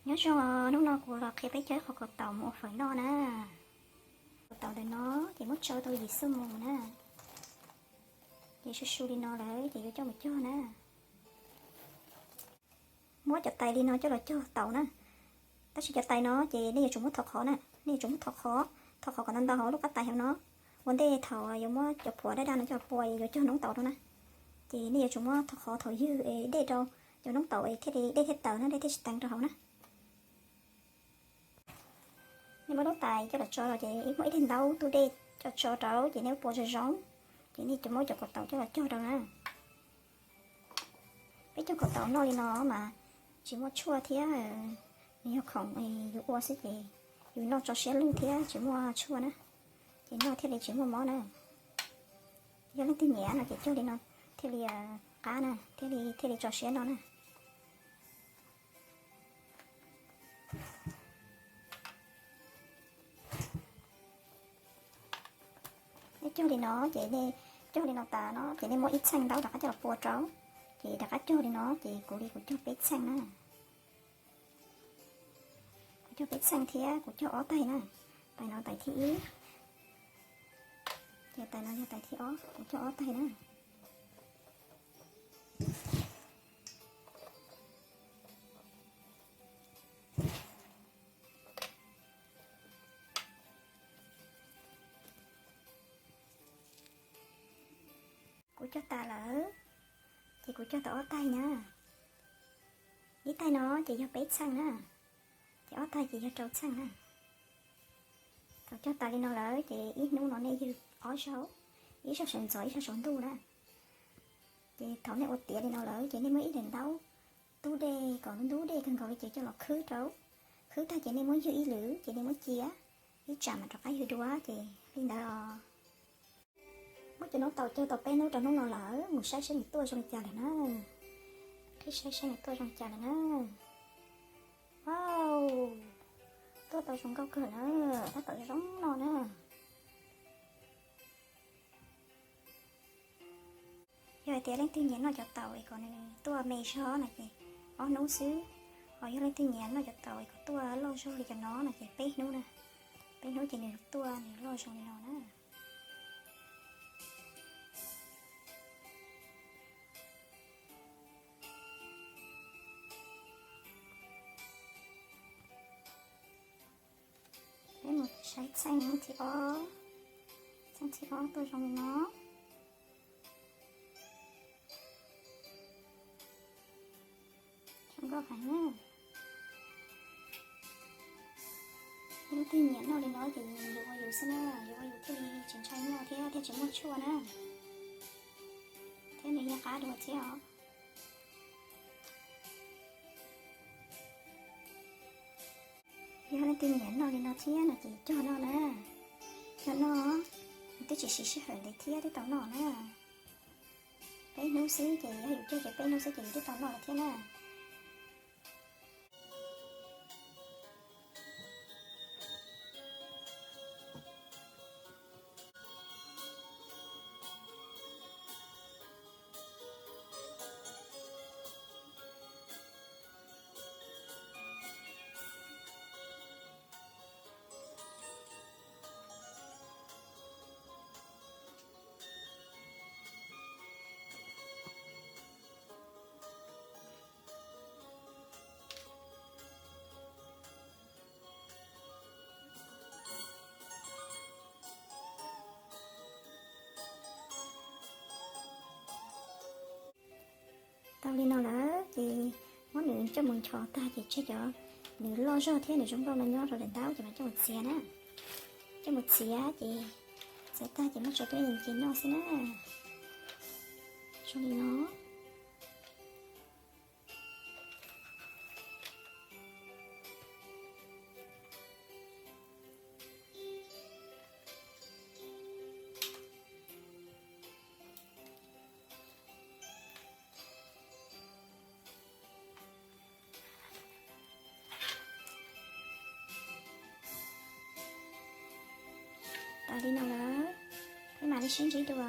Nyob zoo, hnub no kuv los qhia peb cog ib qho kaus taum mus ua fawm noj na. Kaus taum ntawm no ces muab tsau tau yim xuab moos na. Ces su su li no lawm ces yuav coj mus cog na. Muab cov tais li no coj los cog taum na. Tab sis cov tais no ces nej yuav tsum muab thov qhov na, nej yuav tsum muab thov qhov, thov qhov kom ntau ntau hauv lub qab tais hauv no. Ua ntej thaum yuav muab cov phuam daj daj no coj los pua yuav cog noob taum rau na. Ces nej yuav tsum muab thov qhov thaum ywg es dej rau cov noob taum es thiaj li dej thiaj tawm na, dej thiaj tsis teev rau hauv na. Nej muab lub tais coj los tso rau ces muab ib daim ntaub tub dej coj tso rau ces nej muab pua zoo zoo, ces nej muab cov kaus taum coj los cog rau na. Peb cog kaus taum noj li no mas tsis muaj tshuaj thiab, nws yog khoom yus ua xwb ces yus noj tso siab lug thiab tsis muaj tshuaj na. Ces noj thiaj li tsis muaj mob na. Yog leej twg nyiam no ces cog li no thiaj li qab na, thiaj li, thiaj li tso siab noj na. Nej cog li no ces nej cog li no tas no ces nej muab ib txheej ntaub rov qab coj los pua rau, ces rov qab cog li no ces kuv li kuv cog peb txheej na. Kuv cog peb txheej thiab kuv cog ob taig na. Tais no tais thib ib, ces tais no yog tais thib ob, kuv cog ob taig na. Kuv cog tas lawm, ces kuv cog tau ob taig na. Ib taig no ces yog peb txheej na, ces ob taig ces yog rau txheej na. Thaum cog tas li no lawm ces ib hnub no nej ywg ob zaug, ib zaug sawv ntxov ib zaug saum ntuj na. Ces thaum nej ua tiav li no lawm ces nej muab ib daim ntaub tub dej kom ntub dej kawg nkaus li ces coj los khwb rau. Khwb tag ces nej muab ywg ib lwm ces nej muab cia ib tsam mam rov qab ywg dua ces li ntawd os. Muab cov noob taum cog tau peb hnub rau hnub no lawm, mus saib saib nws tuaj zoo li cas lawm na. Qhib saib saib nws tuaj zoo li cas lawm na. Wow, tuaj tau zoo nkauj kawg na, tab tom zoo no na. Yog hais tias leej twg nyiam noj cov taum es kom nws tuaj me zog no ces ob hnub xwb, ho yog leej twg nyiam noj cov taum es kom tuaj loj zog li cov no no ces peb hnub na, peb hnub ces nws tuaj nws loj zoo li no na. Peb mus saib txheej thib ob, txheej thib ob tuaj zoo li no. Zoo nkauj heev na. Yog leej twg nyiam noj li no ces yuav ua yus xwb na, yuav ua yus thiaj li tsis ntshai noj thiab thiaj tsis muaj tshuaj na, thiab nws yeej qab dua thiab os. Yog leej twg nyiam noj li no thiab no ces cog noj na, cog noj, twb tsis siv sij hawm ntev thiab twb tau noj na. Peb hnub xwb ces yog yus cog ces peb hnub xwb ces yus twb tau noj lawm thiab na. Tau li no lawm ces muab nws coj mus nchos tag ces tseg cov nws loj zog thiab nws zoo nkauj no nyob rau daim ntaub ces mam coj mus txiav na. Coj mus txiav ces txiav tag ces muab tso tuaj ib ce noj xwb na. Zoo li no. Tau li no lawm, peb mam li sib ntsib dua.